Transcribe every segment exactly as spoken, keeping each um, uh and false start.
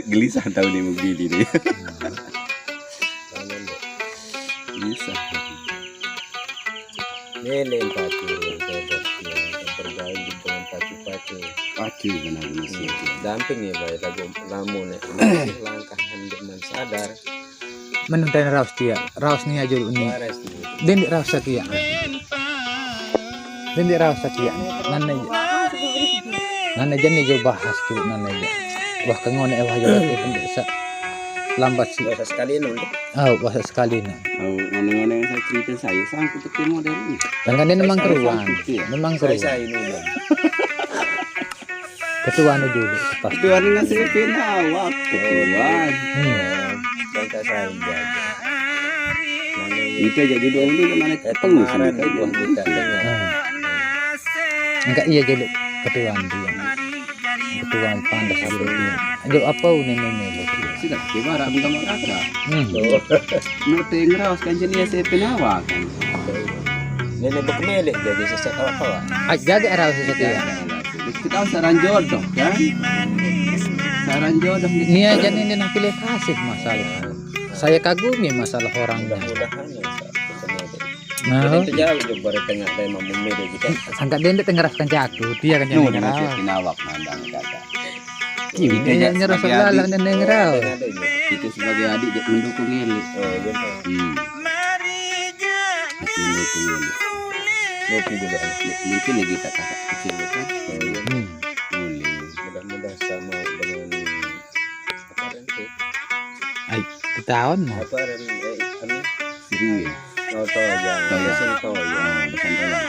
Gelisah tahu ni mobil ini. Gelisah. Lele pacu, bergaul dengan pacu-pacu. Pacu benar-benar sih. Damping ya, baik lagu lamun ya. Langkah hendak sadar. Menuntai raus dia, raus ni aja ni. Waras ni. Dia ndik raus satia. Dia ndik raus satia. Nana aja. Nana aja ni jo bahas tu, nana aja. Wah, kengone eh, wah, jo, eh, sa-, lambat sih. Wah, sekali nang. Oh, wah, sekali nang. Oh, ngone-ngone saya cerita saya sangkut ke model ini. Kan dia memang keruan. Memang keruan. Saya, saya ini. Ketuaan dulu, pas. Ketuaan dengan saya pina awak. Ketuaan. Hmm. Bangsa saya jaga. Itu aja judul ini kemana? Ketemu sama kita. Hmm. Enggak iya julu ketuaan dia. Ketuaan pandas dulu dia. Aduh, apa ini, ini, ini? Sudah, kita harap enggak mau kakak. Hmm. Nute ngeraos kan jenis saya pina awak kan. Nenek bekemele jadi sesak awak-awak. Ah, jaga raus sesak ya. Kita saran jodoh kan. Saran jodoh ni. Nia aja ni nak pilih kasih masalah. Saya kagumi masalah orangnya. Mudah-mudahan ya, Ustaz. Nah. Jadi itu jauh juga baru tengah saya mau memilih gitu. Sangka dia ndak tengah kan jatuh, dia kan yang ngerasa. Nawak nandang kata. Ini nyerah sebelah lah, nenek ngerau. Kita sebagai adik dia mendukung ini. Oh, iya. Hmm. Mendukung ini. Mungkin lagi tak kakak kecil kan. Hmm. Boleh. Mudah-mudahan sama dengan apa, Ren? Ai, ketahuan mah. Apa, Ren? Eh, anu? Siri ya? Oh, Toya. Toya. Dosen Toya. Oh, dosen Toya.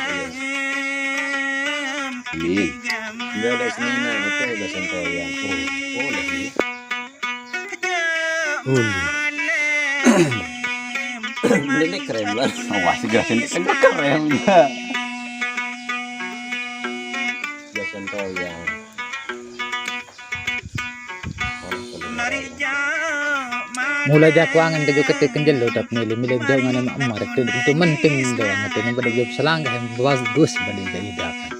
Iya. Amin. Dia ada seminar itu dosen Toya. Oh, oh, lagi. Uli. Ini keren banget. Wah, segera sini keren ya. Dosen Toya. Mulai jakuangan ke joket ke kenjel lo, tapi milih-milih jauh mana mak emak itu, itu penting doang, itu yang pada jawab selangkah yang bagus pada jadi dapat.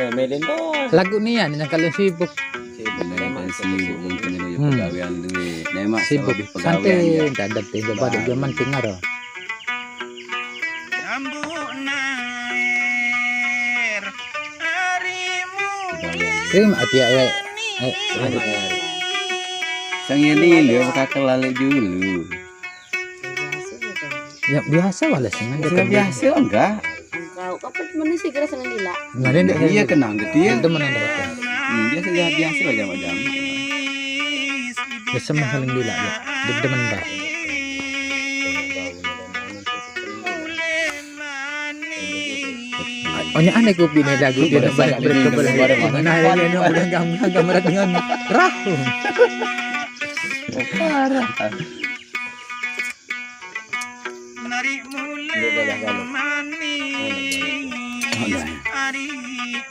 Eh, Melin tuh. Lagu nih ya, yang kalau sibuk. Sibuk, memang sibuk, mungkin lu ya. Hmm. Pegawaian lu. Memang sibuk, lebih pegawaian santai, ya. Tidak ada tiga pada zaman dengar. Terima kasih ya. Eh, eh, eh. Sang ini dia bakal lali dulu. Ya, biasa wala sengaja. Biasa enggak? Engkau, kau pernah sih kira senang gila? Nah, dia, dia kenang gitu ya. Itu mana ada. Hmm, dia sudah biasa aja macam. Dia sama saling gila ya. Dia demen dah. Hanya aneh kopi ni lagu dia nak banyak berkebel. Nah, ini yang beragam-agam dengan rahu. Parah.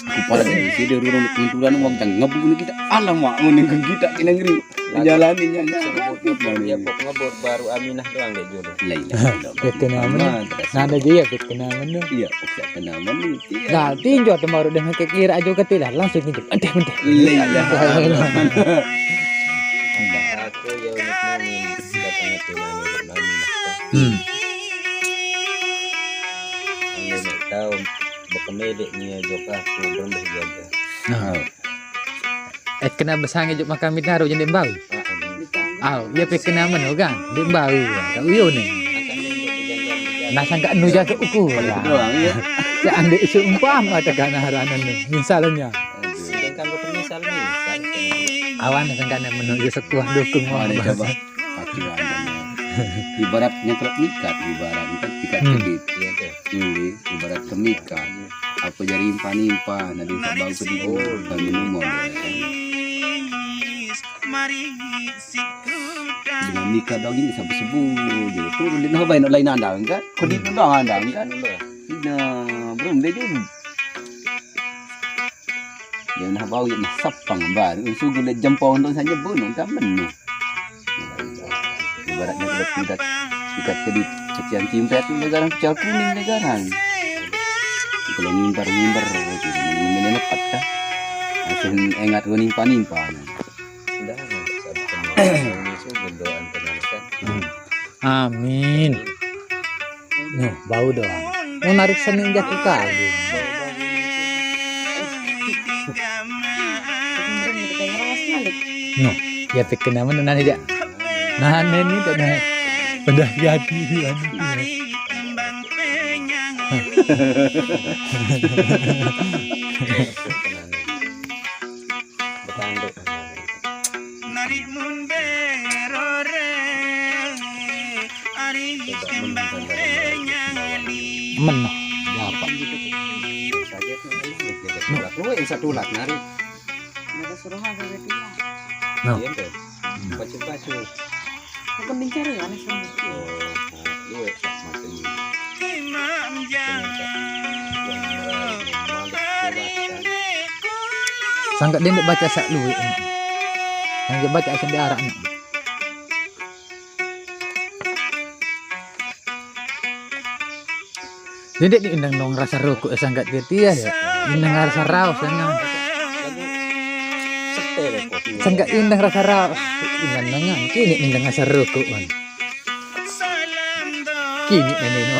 Kepala ni, dia dia urung kebetulan wong tang ngebu ni kita. Alam wak, mending kita ke negeri. Menjalani nyanyi. Dia pok ngebut baru Aminah doang deh jodoh. Lain. Betul nama. Nada dia betul nama. Iya, betul nama. Nah, tinjau tu baru dia kira aja ketilah langsung tinjau. Entah, entah. Lain. Aku ya unik nami datang itu nami nami. Hmm. Ini nak tahu bekemedek ni aja aku berembah jaga. Nah. Eh, kena besange juk makan minaro jadi bau. Au, iya pe kena meno kan? Di bau. Kau iyo ni. Nah, sangka nu jaga ukur. Itu doang ya. Ya ande seumpama tekan haranan ni. Misalnya. Sedangkan betul misal misal. Awan sangka nak meno ya sekuah dukung. Awan coba. Pacuan. Ibaratnya kalau ikat, ibarat ikat, ikat Hmm. Kedit. Iya, tuh. Ini ibarat kemikat. Apa jari impan-impan, ada yang tak bau kedit. Oh, kan minum mau dia, kan? Dengan mikat daging sampai subuh je. Tu dia nak baik nak lain andang, kan? Kedit Hmm. Andang, andang, kan? Iya, belum dia je. Dia nah bau nak sapang baru. Sugu le jempol tu saja bunuh kan menu. Ibaratnya kalau tidak ikat kedit kecian cimpet tu legaran, kecian kuning legaran. Kalau mimbar-mimbar gitu, ini lepat kah? Masih ingat gua nimpa-nimpa. Amin. Noh, bau doang. Mau narik sening jaku kagum. Noh, ya pikir nama nani jak. Nah, ini tak ada. Udah jadi dia. Betanduk. Coba menang. Menang. Ya, apa? Saja tuh, lu yang satu lak nari. Mereka suruh ngambil itu lah. No. Iya, tuh. Pacu-pacu. Bukan mencari, aneh semua. Oh, nah, lu ya, macam. Sangka dia ndak baca sak lu. Yang dia baca sak dia arak ni. Jadi ni indang nong rasa rokok sangka dia dia ya. Indang rasa raus dengan. Sangka indang rasa raus. Indang dengan kini indang rasa rokok kan. Kini ini no.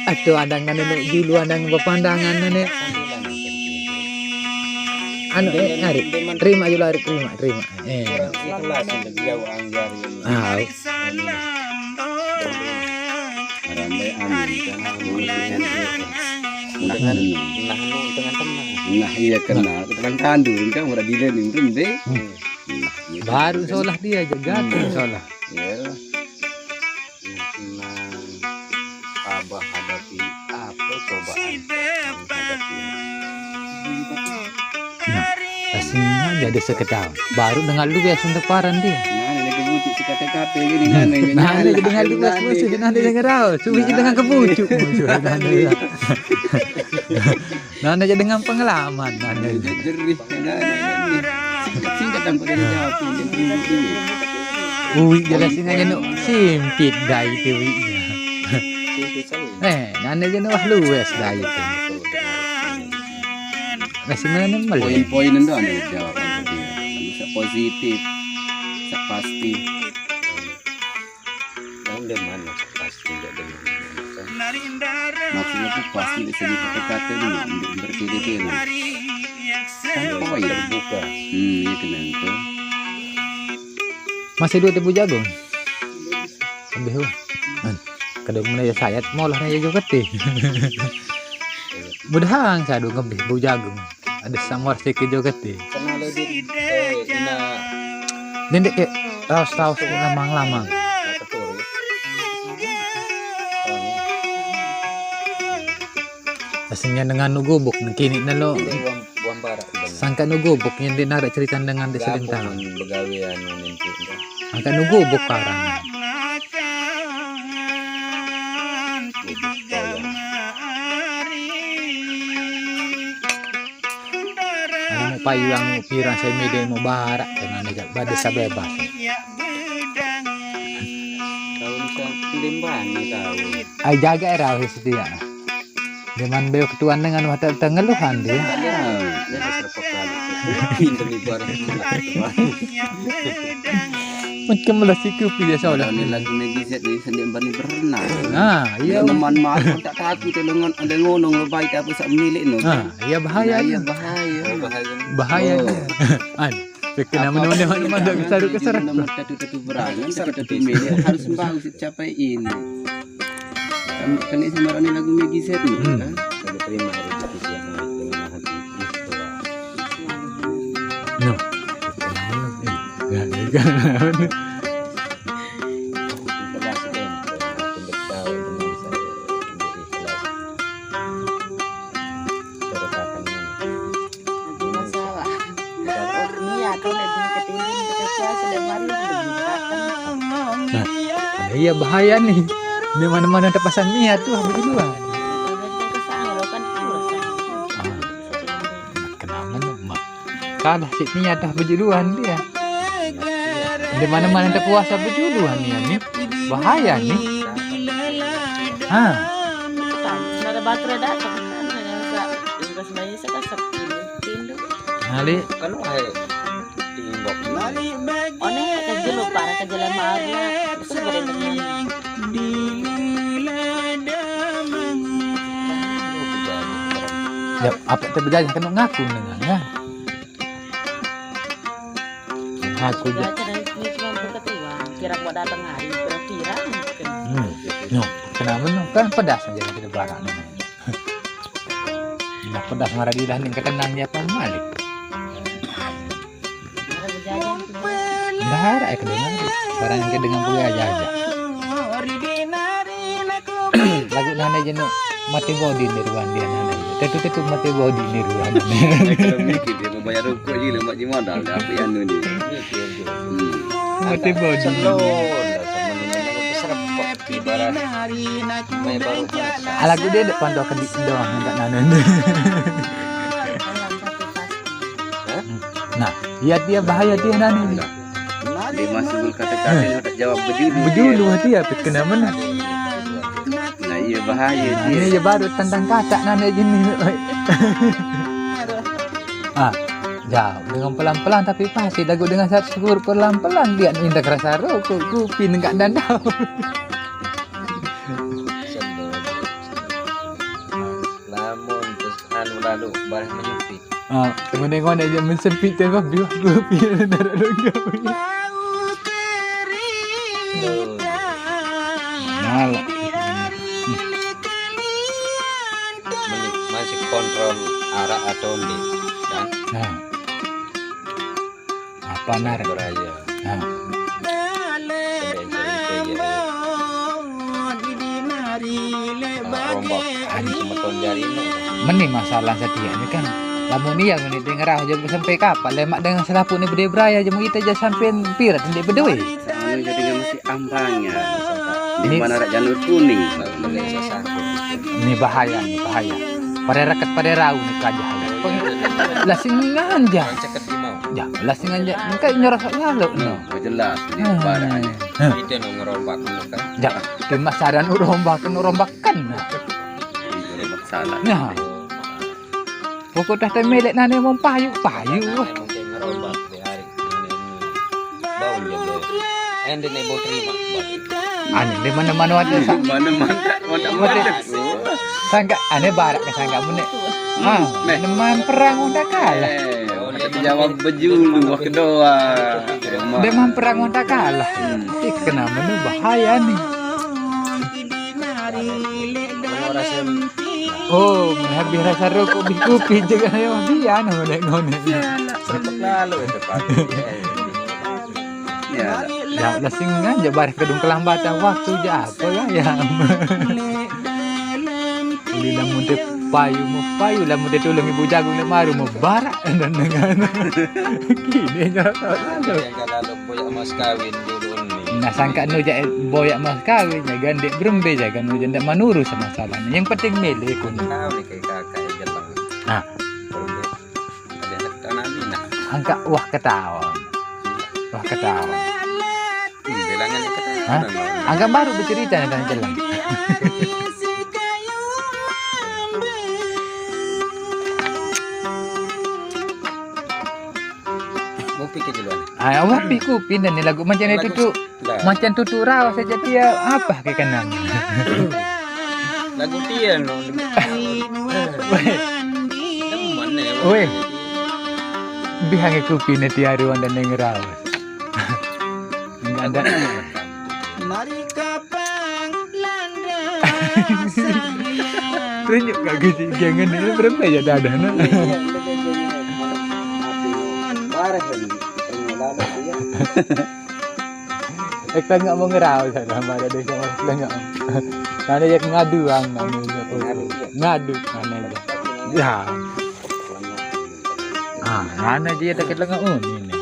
Aduh, andang anu no, julu andang pepandangan ni. Anu, eh, Ari, terima julu, Ari, terima, terima. Eh. Kurang ikhlas untuk jauh anggar ini. Ah. Ramai anu, jangan. Nah, nah, nah, tengah-tengah. Nah, iya, kena. Tengah tandu, kan, murah gila ni, murah deh. Hmm. Nah, iya. Baru solah dia, jaga tu solah. Ya. Nah, Abah hadapi apa cobaan yang hadapi? Nah, aslinya jadi sekedar. Baru dengar lu ya, Sunda Paran dia. Nah, ini kebucik si kata-kata gini, nah, nah, nah, nah, jadi dengar lu ya, nah, musuh, nah, dia dengar tahu. Suwi kita dengan kebucik, musuh, nah, dia. Nah, nah, jadi dengan pengalaman, nah, nah. Jerih, nah, nah, nah. Singkat, singkat tanpa dia jawab, dia tunggu dulu. Uwi jelas ini aja, nu, simpit dai tu, Wi. Eh, nanda je nu wah luas dai tu. Masih mana ni malu? Poin-poin enda ada jawapan tadi. Bisa positif, bisa pasti. Yang di mana pasti tidak dengan. Maksudnya tu pasti di segi kata-kata ni, untuk berkira-kira. Kan poin. Terbuka. Hmm, ya kena tu. Masih dua tibu jagung. Lebih wah. Kan. Kadang mana ya sayat, mau lah ya juga teh. Mudahan saya dua lebih bau jagung. Ada samar sikit juga teh. Sana lebih, eh, ina. Dendek ke raus-raus lamang-lamang. Betul. Aslinya dengan nu gubuk, kini nalo. Buang, buang barak. Sangka nu gubuk yang dia narik cerita dengan di selintang. Begawe anu nanti. Sangka nu gubuk parang. Anu mau payung, mau pirang, saya mede mau barak dengan dia pada sabebas. Kalau bisa limbangi tahu. Ai jaga era setia. Deman beo ketuan dengan wata tengeluhan dia. Pinter ni barang. Macam lah siku pi dia solah. Ni lagu ni gizet ni sendiri bani berenang. Nah, iya. Teman malu tak takut lengan ada ngonong lebai tak apa sak milik no. Nah, iya bahaya. Iya bahaya. Bahaya. Bahaya. An. Kena mana-mana mana tak bisa duduk keserak. Nomor satu satu berangan satu satu milik harus bagus capai ini. Kan ini sama orang ni lagu Megi Z ni, kan? Saya terima rezeki yang dengan hati ikhlas. No. Ya, ya, ya. Ikhlas, kan? Untuk tahu dengan saya, untuk ikhlas. Saya rasakan ini. Masalah. Niat, kalau dia ketimbun, kita puasa dan mari, kita buka. Nah, iya bahaya ni. Di mana-mana terpasang niat tu, begitu lah. Kalau kita kesana, lo kan kurus, kan? Ah, kenapa tu, Mak? Kalah si niat dah berjuluan dia. Di mana-mana terpuasa berjuluan ni, ni. Bahaya ni. Ha. Ada baterai datang, kan? Yang tak, yang tak sebenarnya saya kan sepi, rindu. Nali. Kan wahai timbok. One kerja lupa, ada kerja lama hari. Itu boleh dengan. Ya, apa tu berjalan kena ngaku dengan ya. Ngaku je. Kira buat datang hari kira-kira mungkin. Hmm. No, kenapa no? Kan pedas aja kita barang ni. Nah, pedas marah dia dah ni ketenang dia apa malik. Dah ada eh kedengar. Barang yang kedengar gue aja aja. Lagu nana jenuh mati body ni ruan dia nana. Tetu tetu mati body ni ruan. Kalau mikir dia membayar rokok je lemak je modal dah apa yang ni. Hmm. Mati body. Selon dah sama ni nama serempet ibarat. Main baru. Lagu dia dek pandu ke di doang enggak nana. Nah, iya dia bahaya dia nana ni. Dia masuk kata-kata tak jawab bejulu. Bejulu dia apa kena mana? Nah, iya bahaya dia. Ini ya baru tentang kacak nana jenis. Ah, jauh dengan pelan-pelan tapi pasti lagu dengan satu syukur pelan-pelan dia minta kerasa rokok kopi nengak dandau. Lamun terus anu lalu barang menyempit. Ah, temen ngono aja menyempit tu kopi kopi nara rokok. Malah. Meni-, masih kontrol arah atau enggak kan? Nah. Apa nar? Beraya. Nah. Rombak. Anu semeton jari ini. Meni masalah setia ni kan. Lamun iya meni dengar aja sampai kapan lemak dengan selapu ni bede beraya aja mau kita aja sampai pirat ndek bedewe. Anu jadi masih ambangan. Di mana rak janur kuning. Ini bahaya, ini bahaya. Pada reket pada rau ni kajah. Lah singan ja. Ceket di mau. Ja, lah singan ja. Engka nyorosok jaluk no. Oh, jelas. Ini barang. Itu no ngerombak no kan. Ja, tu masaran urombak no rombakan. Salah. Nah. Pokok dah temelek nane mau payu, payu. Mungkin ngerombak di hari ini. Bau ya bau. Ende ne bau terima. Ane di mana-mana ada sa-, mana-mana, mana-mana. Sangka ane barak ke sangka mene. Ah, meh. Neman perang udah kalah. Eh, ada jawab bejulu waktu doa. Deman perang udah kalah. Hmm. Ih, kenapa nu bahaya nih? Oh, habis rasa rokok di kopi juga ya dia no ngonek-ngonek. Lalu itu pagi. Ya. Ya, lah sing aja bareh kedung kelambatan waktu aja apa ya, ya. Bila muda payu mau payu lah muda tolong ibu jagung nak maru mau barak dan dengan. Kini nyata lalu. Yang kalau boyak mas kawin dulu ni. Nah, sangka nu jak boyak mas kawin jaga ndek berembe jaga nu jendak manuru sama salah. Yang penting milih kun. Tahu ni kayak kakak yang jelang. Nah. Berembe. Ada tanah ni nah. Angkat wah ketawa. Wah ketawa. Hmm, bilangan ketawa. Hah? Angkat baru bercerita nih tentang jelang. Ngopi ke duluan. Ah, ngopi ku pindah ni lagu macam itu tu. Macam tutu rawa saja dia apa ke kanan. Lagu dia no. Weh. Demen ya. Weh. Bihang aku pina tiaru anda neng rawa. Enggak ada. Mari kapang landa. Tunjuk kat guci jangan ni berapa ya dah dah nak. Barah ni. Lalu dia. Eh, tengok mengerau sana, mana dia sama tengok. Mana dia ngadu ang, mana dia tu. Ngadu, mana dia. Ya. Ah, mana dia tak tengok oh, ni ni.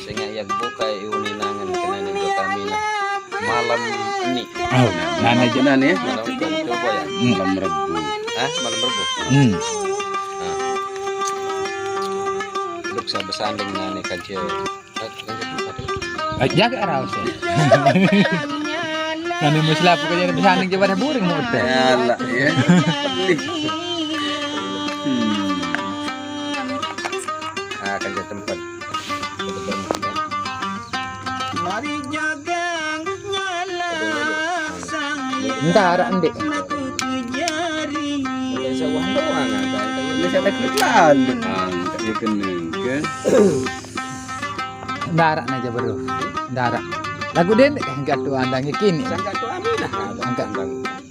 Sehingga yang buka iuni nangan kena ni kami lah. Malam ni. Oh, mana dia. Mana ni? Malam kan coba ya. Hmm. Malam Rabu. Ah, malam Rabu. Hmm. Nah. Duk saya bersanding nane kancil. Jaga raus ya. Nanti muslah pokoknya bisa nih coba buring mau teh. Alah ya. Hmm. Ah, kerja tempat. Mari jagang nyala sang. Entah arak ndik. Nak ku jari. Ini saya takut lalu. Angkat dia kena ke. Darak aja, bro. Darak. Lagu dia enggak tuh andangnya kini. Angkat tuh Aminah. Angkat.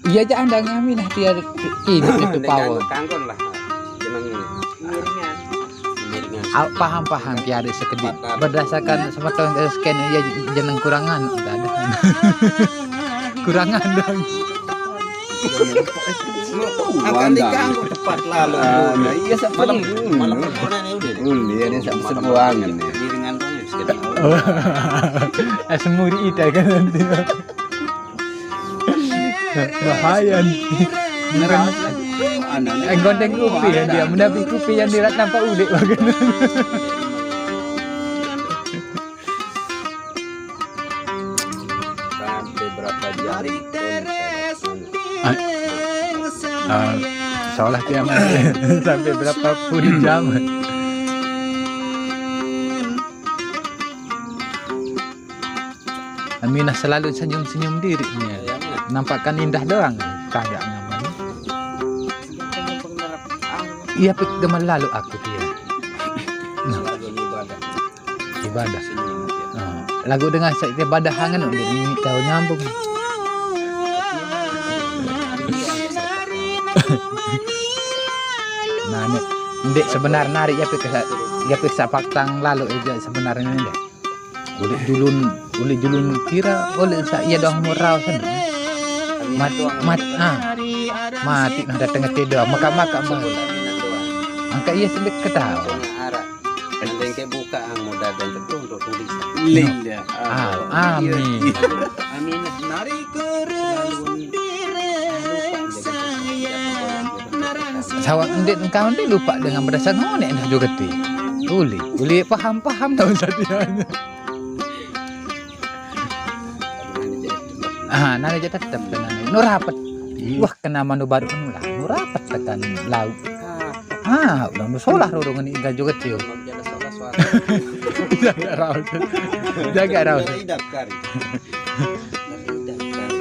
Iya aja andangnya Aminah dia kini itu power. Kangkon lah. Jenengnya. Miringan. Miringan. Paham-paham tiada sekedip. Berdasarkan semeton scan ya jeneng kurangan. Enggak ada. Kurangan dong. Akan diganggu tepat lalu. Ah, nah, iya, sampai malam, malam perkonan ya udah. Hmm, dia ini sampai sebuangan ya. Miringan tuh ya, sekedip. Es muri ita kan nanti. Bahaya nih. Ngerasa. Eh, gondeng kupi ya dia, menabi kupi yang dirat nampak udik bagian. Sampai berapa jam? Ah, soalnya dia sampai berapa puluh jam. Aminah selalu senyum-senyum dirinya. Nampakkan indah doang. Kagak ngapain. Iya, pik demen lalu aku dia. Nah. Ibadah. Nah, lagu dengan saya ibadah hangan udah ini tahu nyambung. Nah, ini ndek sebenar nari ya pik ya pik sapak tang lalu aja sebenarnya ini deh. Ulit julun, ulit julun kira, ulit sa iya dong mau raos kan. Mat, mat, ah. Mati nah datang ke doang, maka-maka mah. Angka iya sedek ketawa. Nanti kayak buka ang mau dagang tentu untuk tulisan. Linda. Ah, amin. Amin. Nari kurus diri saya. Sawak ndek engkau ndek lupa dengan berdasar ngonek dah juga ti. Uli, uli paham-paham tahu sadianya. Ah, nari aja tetep dengan nu rapet. Wah, kena manu baru kan lah. Nu rapet tekan laut. Ah, udah nu solah rurung ini enggak juga ti. Jaga raus. Jaga raus. Dari Idap kari. Dari Idap kari.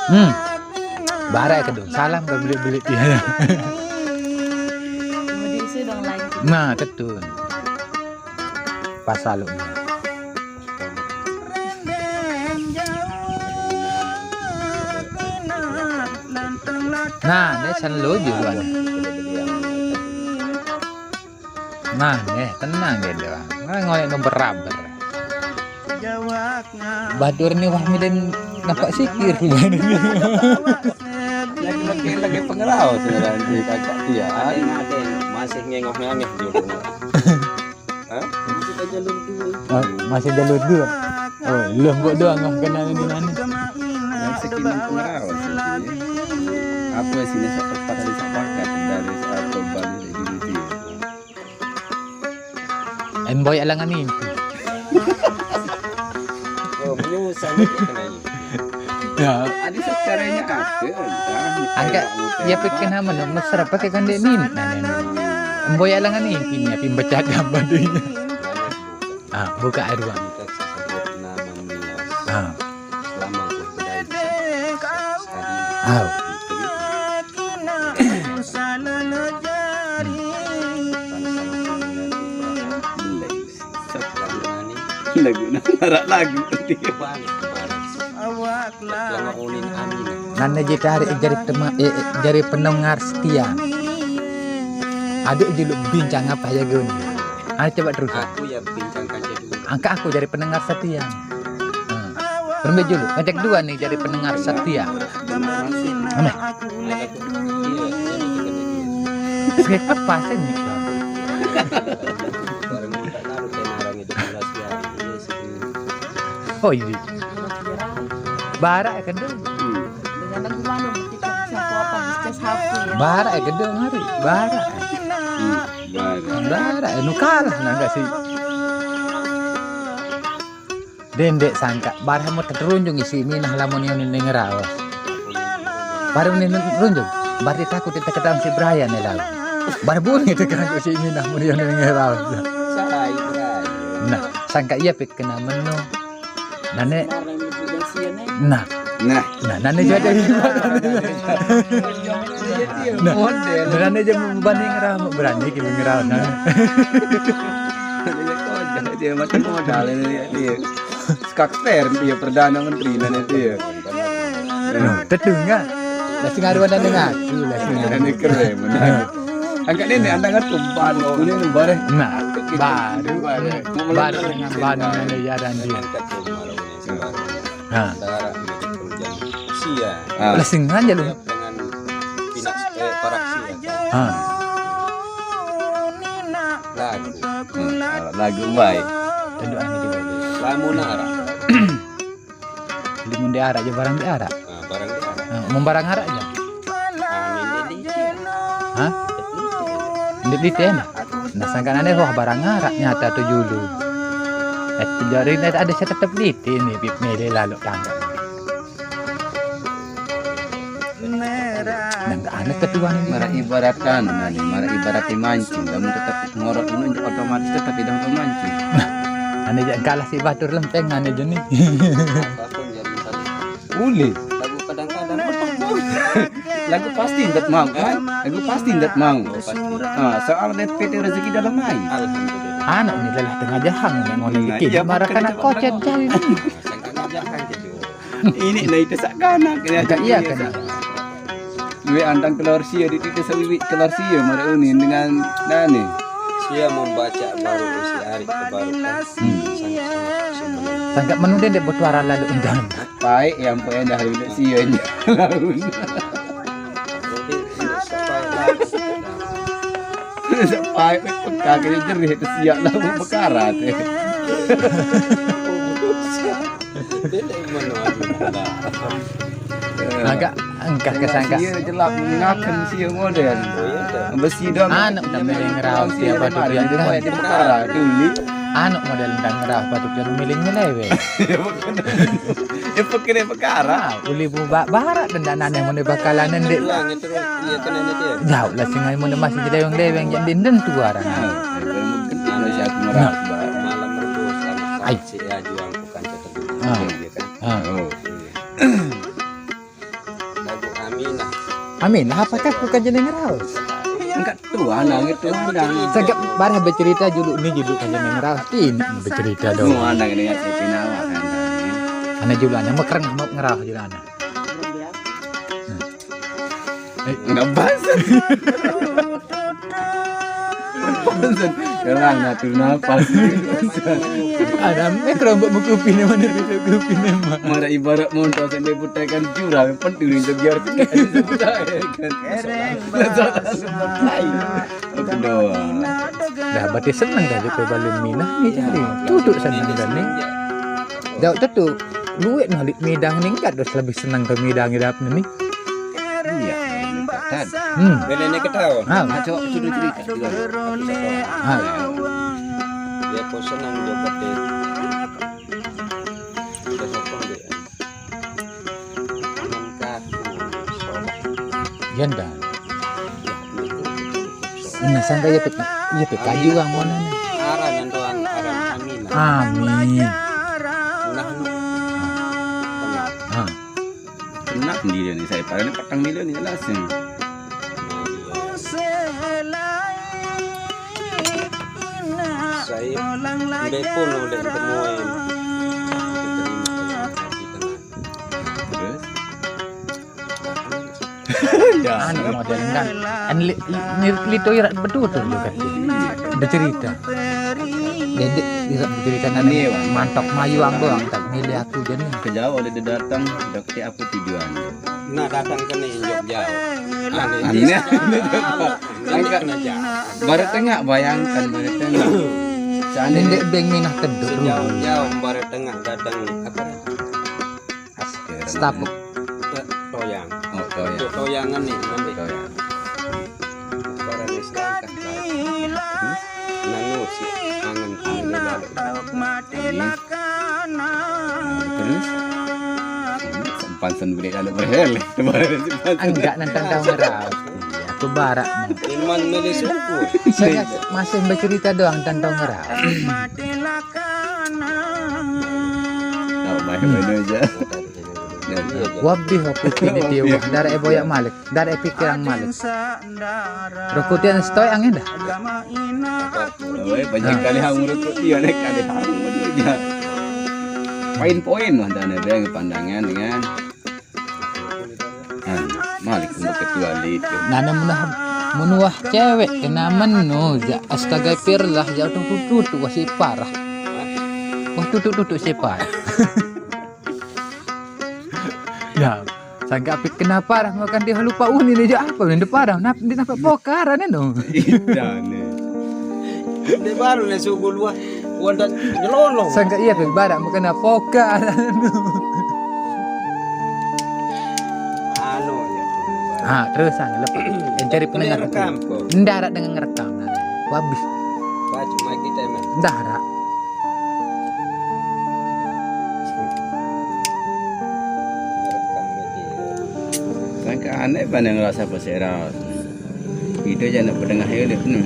Hmm. Bara kedua. Salam ke beli-beli dia. Mau diisi dong lain. Nah, betul. Pas lalu. Nah, ini sen lucu kan. Nah, nih, tenang gitu. Nah, ngolek nu beraber. Batur nih wah milen nampak sikir. Lagi-lagi lagi pengerau sebenarnya di kakak dia. Ada yang ada yang masih ngengok-ngengeh di rumah. Hah? Masih jalur dua. Oh, masih jalur dua. Oh, lu gua doang nggak kenal ini mana? Yang segini pengerau sih. Apa sih ini satu tempat dari sepakat dari satu balik dari dulu dia. Emboy alangan mimpi. Oh, menyusah nih kena ini. Ya. Ada sekarangnya ada, entah. Angkat, ya pikir nama no, mesra pakai kan dia nih. Nah, nih, nih. Emboy alangan mimpi nih, tapi baca gambar dia. Ah, buka air bang. Kita sebut nama Mias. Ah. Selama aku kedai. Ah. Lagu nah, narak lagu. Nanne je tarik jari tema, eh, eh, jari pendengar setia. Adik je lu bincang apa ya gun? Ayo coba terus. Aku ya bincang kaca dulu. Angka aku jari pendengar setia. Hmm. Berembe dulu, ngecek dua nih jari pendengar setia. Aneh. Iya, iya, iya, iya. Saya kepasin nih. Bareng mau tak taruh kayak narang itu, jelas ya. Iya sih. Oh iya. Barak ya, kendung. Hmm. Dengan lagu mana? Kita bisa kuat habis cas H P ya. Barak ya, kendung hari. Barak. Hmm, barak. Barak, eh, nu kalah nah enggak sih? Dendek sangka, barang mau terunjung isi minah lamun yang ini ngerawas. Baru ini runjung, berarti takut kita ketahuan si Brian ya lalu. Baru bunyi tekan si minah mun yang ini ngerawas. Nah, sangka iya pik kena menu. Nah, nek. Nah, Nah, nah, nane jadi. Nah, model. Nah, nane jadi banding ngerau, berani kita ngerau. Nah, dia macam modal ini dia. Skakster dia perdana menteri nane dia. Nah, tetu enggak? Lah sing aruan dan dengan aku, lah sing aruan. Ini keren, benar. Angkat ini andangan tumpah, ini bareh. Nah, baru, baru dengan baru nane jalan dia. Ha. Antara sia. Ah. Lah sengaja lu. Dengan pinak, eh, parak sia. Ha. Lagu. Hmm, lagu baik. Tentu anu juga. Lamun arah. Limun di arak aja barang di arak. Ah, barang di arak. Ha, mau barang arak aja. Ah, ini di Hah? Di, di, di, nah, sangkan aneh wah barang arak nyata tu julu. Eh, jari ini ada saya tetap di ini, bib mele lalu tangga. Nang aneh ketua ini. Mara ibaratkan, nah, ini mara ibarat mancing, kamu tetap ngorok ini otomatis tetap tidak mancing. Nah, aneh jangan kalah si batur lempeng, aneh jenih. Apapun jadi tadi. Boleh. Lagu kadang-kadang betul. Lagu pasti ndak mau kan? Lagu pasti ndak mau. Oh, pasti. Ah, soal D P T rezeki dalam main. Alhamdulillah. Anak ini lelah tengah jahang, nak ngoleh. Nah, dikit iya, marah bukan kena itu kocet malah. Jauh ini. Tengah jahang gitu. Ini nah itu sakana kena. Agak iya kena. Duit antang keluar sia di titik sawiwi keluar sia mara unin dengan nani. Sia membaca baru isi hari ke baru kan. Hmm. Sangat-sangat sungguh. Sangka menunda dek bertuara lalu undang. Baik yang pun dah duduk sia je. Jadi, ini sampai lagi. Sampai pekak kena jerih tu siap lah berperkara tu. Dia tak mana ada. Agak engkah ke sangka. Sia jelap ngakan sia model. Oh, iya, dah. Besi dah. Anak dah meleng rau sia batu dia dah. Dia buat dia perkara tu, Li. Anak model dah ngerah batu dia meleng nyelewe. Ya, bukan. Ya, bukan dia perkara. Ah, uli bu ba-, barat dan dah nanah mana bakalan nendek. Tuang, ya, terus, iya, kena ni dia. Jauh lah singai mana masih jeleweng-leweng, jadi den tu arang. Ah, ya, bukan. Nah. Malam rebus, anak Ai. Si Aju angkukan ke tebu. Ah. Iya, kan? Ah. Oh. Lagu Aminah. Aminah, apakah bukan jeneng raos? Enggak tuan, enggak tuan. Sangka barah bercerita julu ni julu kan jeneng raos. Ini bercerita dong. Semua anak ini ngasih pinawa kan. Anak julu anak mekereng mau ngeraos julu anak. Eh. Enggak bahasa. Bosen. Sekarang ngatur napas. Ada meh kerombok mau kopi nih, mana dulu kopi nih, Mak? Mara ibarat motor sampai putakan jurang, penting itu biar sedikit. Aku doang. Dah, berarti seneng dah juga balik Minah nih, jadi. Duduk seneng dah nih. Jauh tu, luit nah, Lik, midang ni enggak terus lebih senang ke midang hidup ni. Iya, minta tadi. Hmm. Bela ni ketawa. Ha. Ngaco sudah cerita juga. Ha. Dia pun senang dia kata. Dia sokong dia. Aman kaku, solah. Iya ndak? Nah, sangka iya pek, iya pek kaji uang mana ni? Aran yang doang, aran Aminah. Amin. Nah, nu. Tenang. Ha. Tenang dia ni, saya paling petang dia ni langsung. Saya bepun oleh temuin. Terus? Ya. Anu model kan. An li, li, li, lito irak betul tu juga. Bercerita. Dedek irak bercerita kan. Iya, Bang. Mantok mayuang doang tak milih aku jadi. Ke Jawa dia datang, dokter apa tujuan? Nah, datang ke ni Jogja. Aneh. Aneh. Aneh. Barat Tengah, bayangkan Barat Tengah. Seandainya Nendek beng Minah keduk. Sejauh-jauh Barat Tengah datang apa? Stapuk. Toyang. Oh, toyang. Untuk toyangan ni, nanti. Toyang. Barang ni selangkah. Nanu si angan kini lalu. Terus? Pansen beli lalu berhel. Enggak nentang tahu ngerau. Aku barak. Iman milih suku. Saya masih bercerita doang tentang ngerau. Tahu main-main aja. Wabih aku kini tiup. Dari e boyak malik. Dari e pikiran malik. Rokok dia stoy angin dah. Oi, banyak kali hang urut dia naik kali hang dia. Poin-poin mah dan ada pandangan dengan. Ah, malik untuk kecuali. Nane menah menuah cewek kena menu ja astaga pirlah ja tutup tutup wasi parah. Wah tutup tutup si parah. Ya, sangka apik kena parah makan dia lupa uni ni ja apa ni parah nap di napa pokaran ni no. Idane. Dia baru na sugu luah. Wanda nyelolong. Sangka iya pe barak makan pokaran. Anu ya. Ah, terus sang lepas. Yang cari pendengar. Rekam kok. Ndarak dengan ngerekam. Wabih. Baca mai kita men. Ndarak. Rekam media. Sangka aneh pandang rasa pesera. Kita jangan pernah hidup ni.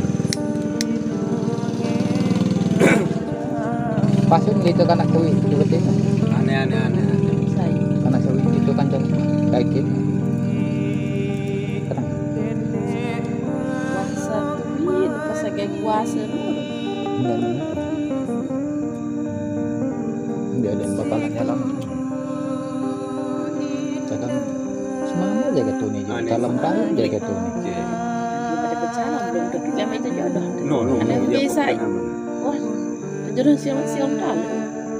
Pasal itu kanak sawi itu betul. Aneh aneh aneh. Kanak sawi itu kan jam daging. Tenang. Puasa tuh iya, pas lagi puasa tuh. Enggak ada. Enggak ada bakalan jalan. Kadang semangat aja gitu nih. Dalam tahu aja gitu nih. Pada bercalon belum tentu dia itu jodoh. No no. Ada yang bisa. Wah, jodoh siang siang kali.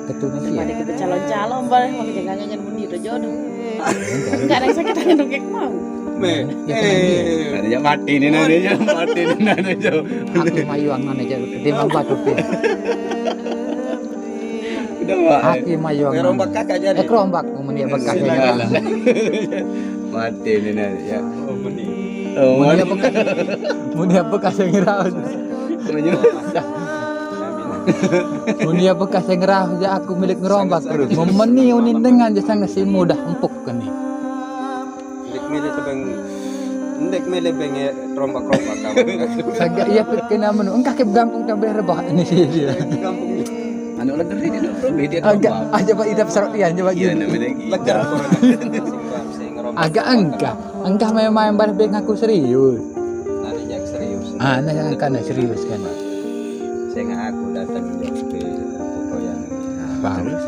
Ketunya sih. Pada kita calon-calon boleh mau kita ngangen muni itu jodoh. Enggak ada yang sakit tangan dongeng mau. Me. Eh. Ada yang mati ni nanti je, mati ni nanti je. Aku mayuang mana aja. Dia mau batu dia. Udah wah. Aku mayuang. Rombak kakak jadi. Eh kerombak meni bekas. Mati ni nanti ya. Oh meni. Oh, Meni mati. Bekas. Meni bekas yang ngiraus. Menyusah. Meni bekas yang ngiraus ja aku milik ngerombak terus. Memeni unin dengan je sangat si mudah empuk ke ni. Ndek mele tebeng. Ndek mele benge rombak-rombak kawan. Sangka iya pikir nama nu. Engkah ke gampung tambah rebah ini sih dia. Kampung. Anu lagi ni dia belum dia. Agak aja pak idap serok dia aja pak Iya gitu. Nama lagi. Legar orang. Sing ngerombak. Agak engkah. Engkah main-main bar beng aku serius. Nani jak serius. Ah, nah yang kan serius kan. Sing aku datang ke foto yang Bagus.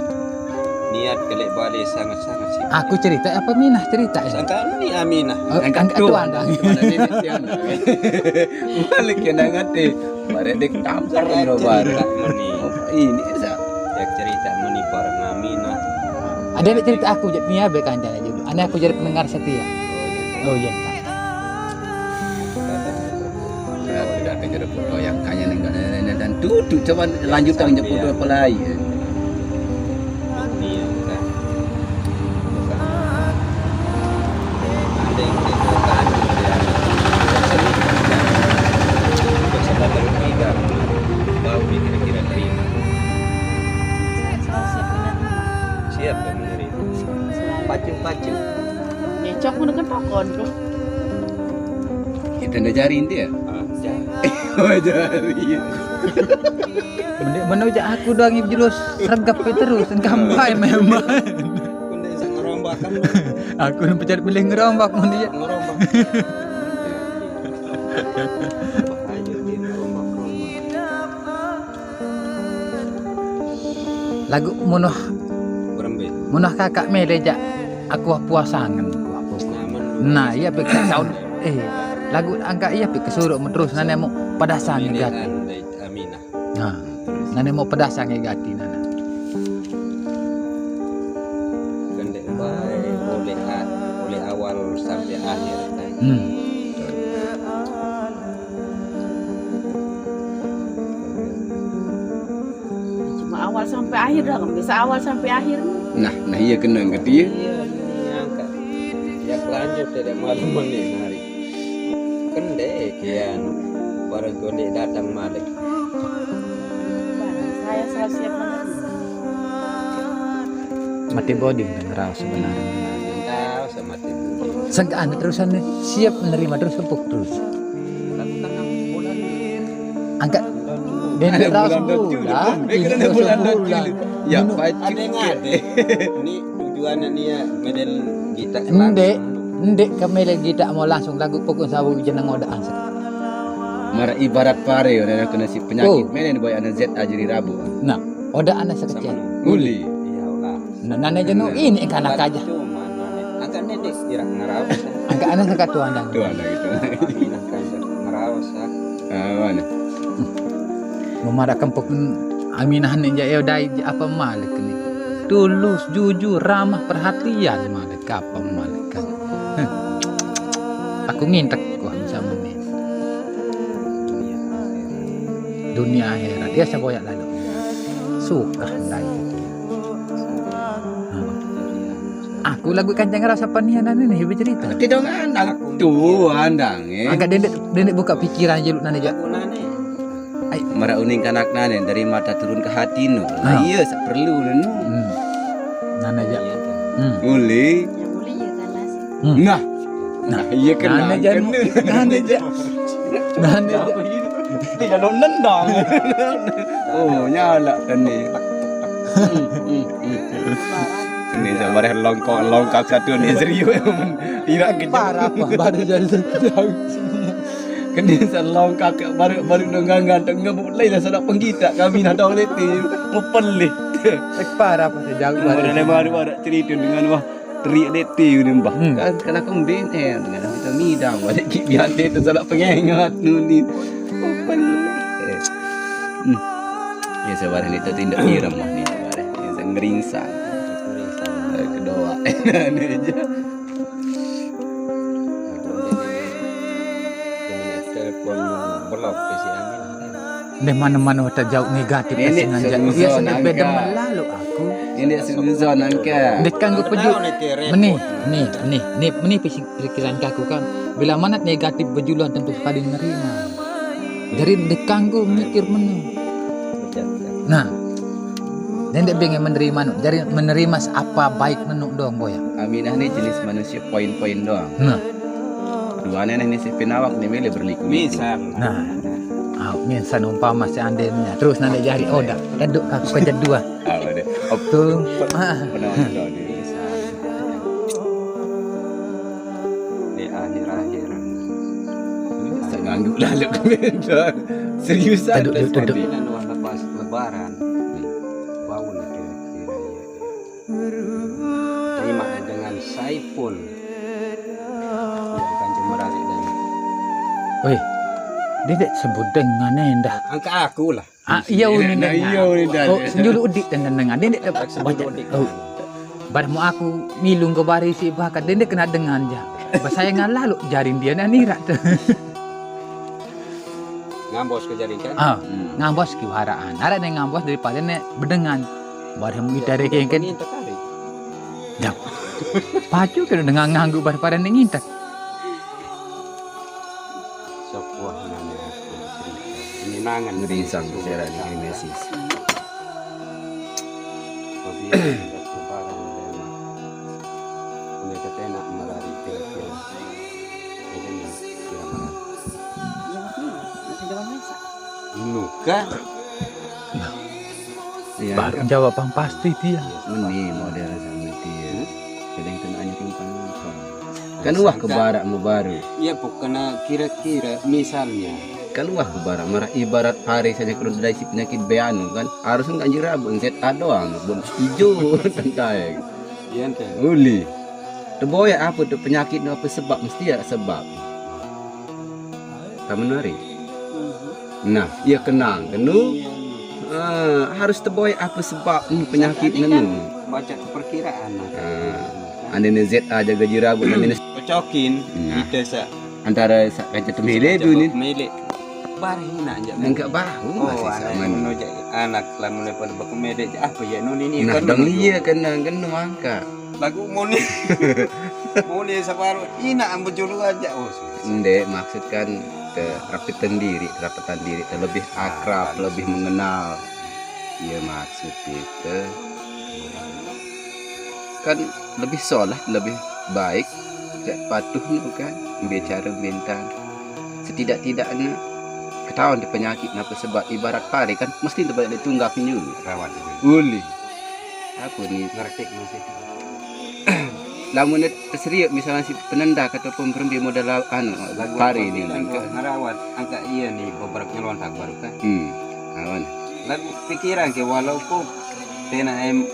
Niat kelek balik sangat-sangat sih. Aku cerita apa Minah cerita ya? Sangka ni Aminah. Oh, angkat tuan dah. Balik kena ngati. Barek dek tampar ni robar. Meni. Ini sa. Ya cerita meni bareng Aminah. Ada nak cerita aku je ni ya bekan jalan dulu. Anak aku jadi pendengar setia. Oh iya. Ya, tidak ada cerita foto yang kaya ni dan tutu coba lanjutkan je foto apa lain. Ini yang bukan. Bukan. Ada yang kita tahan. Persahabatan kita baru dia kira-kira terima. Siap yang menerima. Pacul-pacul. Ngecok mana kan pakon tuh. Kita ndak jari dia. Ah, jangan. Oh jari. Mendek mana je aku dah ngip jelus sergap terus engkah bae memang. Kau ndak bisa ngerombakan Aku nak pencari pilih ngerombak mana ya. ngerombak. Bahaya dia ngerombak-rombak. Lagu munuh Berembe. munuh kakak mele jak aku puasangan aku. Namun Nah, iya pikir tahun eh lagu angka iya pikir suruh terus nane mau pedasangan ini gat. Andai Aminah. Nah, nane mau pedasangan gati nana. Kendek baik oleh a- oleh awal sampai akhir. Hmm. Cuma awal sampai akhir dah, kan bisa awal sampai akhir. Nah, nah iya kena ngerti ya. Iya, ini angkat. Ya lanjut dari malam ini hari. Kendek kian barang kau ndak datang malik. Barang saya selalu siap menerima. Mati body ngerau sebenarnya. Tahu sama tipu. Sangka anak terusan nih siap menerima terus empuk terus. Lakukan enam bulan. Angkat Bulan dulu. Dende raos bulan. Dende raos bulan. Ya, pacik. Ada yang ada. Ini tujuannya dia model kita. Ndek, ndek ke model kita mau langsung lagu pokok sabu jeneng oda ansa. Mara ibarat pare, orang kena si penyakit. Oh. Menen boy anak Z A jadi rabu. Nah, oda anak sekecil. Uli. Iyalah. Nah, nane jeno ini kanak aja. Cuma nane. Angkat nenek tidak ngerawas. Angkat anak angkat tuan dan. Tuan gitu. Angkat ngerawas. Ah, mana? Memarah kempuk Aminah ni je, eh, dai je apa malik ni. Tulus, jujur, ramah, perhatian malik apa malik kan. Heh. Aku ngintek wah sama ni. Dunia akhirat dia seboyak lalu. Suka dai. Aku lagu kancang rasa panianan ini bercerita. Tidak andang. Tuh andang eh. Agak dendek dendek buka pikiran je lu nane jak. Ai. Mara uning kanak nane dari mata turun ke hati nu. Nah, iya, sak perlu nu. Hmm. Nana aja. Hmm. Uli. Nah. Nah, iya, kena. Nana aja. Nana aja. Nana aja. Tidak lo nendang. Oh, nyala kan ni. Ini sama longkok longkak satu ni serius. Tidak kejam. Parah apa? Baru jadi jauh. Kena salong kakak baru baru dengan ganteng ngebuk lai lah sanak penggita kami nak dong leti. Mupelih. Eh, parah apa sejauh baru. Mana baru ada cerita dengan wah terik leti ni bah. Hmm. Kan kena kembin eh dengan kita midang balik ki biar dia tu sanak pengengat nuni. Mupelih. Hmm. Ya sabar ni tu tindak iram lah ni sabar. Yang ngeringsang. Kedua. Ni aja. Deh mana-mana tak jauh negatif. Ini sengaja. Iya, suzon sengaja angka. Beda melalu aku. Ini suzon angka. Deh kan gue peju. Meni, ni, ni, ni, meni pikiran aku kan. Bila mana negatif berjuluan tentu sekali nerima. Jadi deh kan gue mikir menu. Nah, dan dia pengen menerima nu. Jadi menerima apa baik menu dong boya. Aminah ni jenis manusia poin-poin doang. Nah. Duane nih si pinawak nih milih berliku. Misal. Nah. Ah, misal umpama seandainya terus nanti jari oda keduk aku kerja dua. Apa deh? Op tuh. Ah. Penonton ini. Di akhir-akhir. Saya ngangguk lalu komentar. Seriusan. Taduk, taduk, taduk. Ini lepas lebaran. Bau nih kira-kira ya. Terima dengan Saiful. Ya, Kanjeng Merari dan. Weh, dia tak sebut dengan endah. Angka aku lah. Ah, iya, unin. Iya, unin. Oh, senyulu udik dan dengan. Dia tak baca. Oh. Bar mau aku milung ke bari si bakat dia kena dengan ja. Basaya ngalalu jarin dia nak nirak tu. Ngambos ke jaring kan? Ah, ngambos ke waraan. Ada yang ngambos daripada nek bedengan. Barang mu ita reke kan. Dah. Pacu kena dengan nganggu barang-barang ni ngintak. Sebuah nama aku cerita. Menyenangkan. Ngerinsang sejarah di Genesis. Apabila kita sebarang dana, mereka tenak melari kira-kira. Ini kira-kira. Nuka. Baru jawaban pasti dia. Meni model sama dia. Kadang kena anjing pangkang. Kan wah ke barak mau baru. Iya, bukan kira-kira misalnya. Kan wah ke barak marah ibarat pare saja kalau dari si penyakit beanu kan harus enggak jerabun Z A doang bun ijo tentang. Iya ente. Uli. Teboya apa tu penyakit ni apa sebab mesti ada sebab. Kamu nari. Nah, ia kenang kenu. Ah, harus teboy apa sebab hmm, penyakit nenu. Baca perkiraan. Ah, anda ni Z A jaga jirabu anda ni. Pecokin. Nah. Kita sa antara sa kaca temele tu ni. Mele. Barina aja. Enggak bahu masih sama ni. Anak lamun pada bakemede apa ya nun ini. Nah, kan dong iya kenang kenu angka. Lagu moni. Moni sabaru ina ambu julu aja. Oh, susah. Nde, maksud kan ke rapitan diri, rapatan diri, ke lebih akrab, lebih mengenal. Iya maksud kita. Kan lebih sholat, lebih baik, tidak patuh ni bukan, bicara bintang. Setidak-tidaknya ke tahu di penyakit napa sebab ibarat pare kan mesti tempat ditunggak juga. Rawat itu. Boleh. Apa ni? Ngerti maksudnya. Lamun serius misalnya si penendak ataupun berembe modal anu pare ni kan. Ngerawat angka iya nih beberapa nyelontak baru kan. Hmm. Awan. Lagu pikiran ke walaupun tena em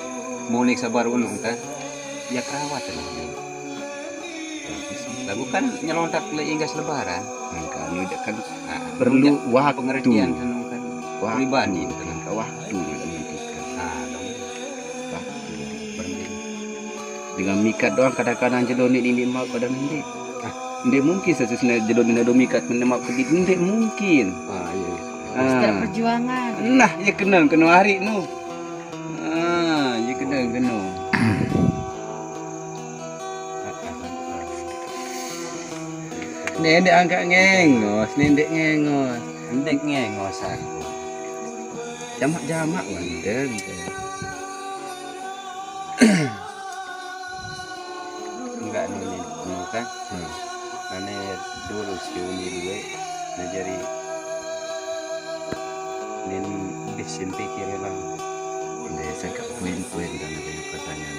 mulik sabar unung kan. Ya kerawat lah. Lagu kan nyelontak le inggas lebaran. Angka anu dak kan Nah, perlu punya waktu. Pengertian tenung kan. Waktu. Pribadi tenung. Angka waktu yang menentukan. Nah, dong. Waktu. Berhenti. Dengan mikat doang kadang-kadang jelo ni ini mau kadang ndeq. Ndeq mungkin sesusna jelo ni do mikat menemap ke ndeq mungkin. Ah, iya. Ah. Perjuangan. Nah, ya kenal kena hari nu. Ah, ya kenal kena. Nendek angkat ngengos, nendek ngengos. Ndeq ngengos aku. Jamak-jamak mandeng. Enggak nini, nini kan. Hmm. Nane dulu si uni due, nah jadi nin bisin pikir lah. Ndeq sangka poin-poin dan ada pertanyaan.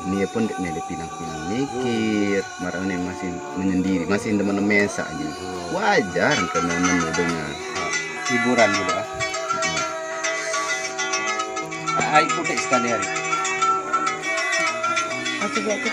Ni pun ndeq mele pinang-pinang mikir, marang ni masih menyendiri, masih temen mesak gitu. Wajar karena mendengar. Hiburan juga. Ah, air putih sekali hari. Aku juga tuh.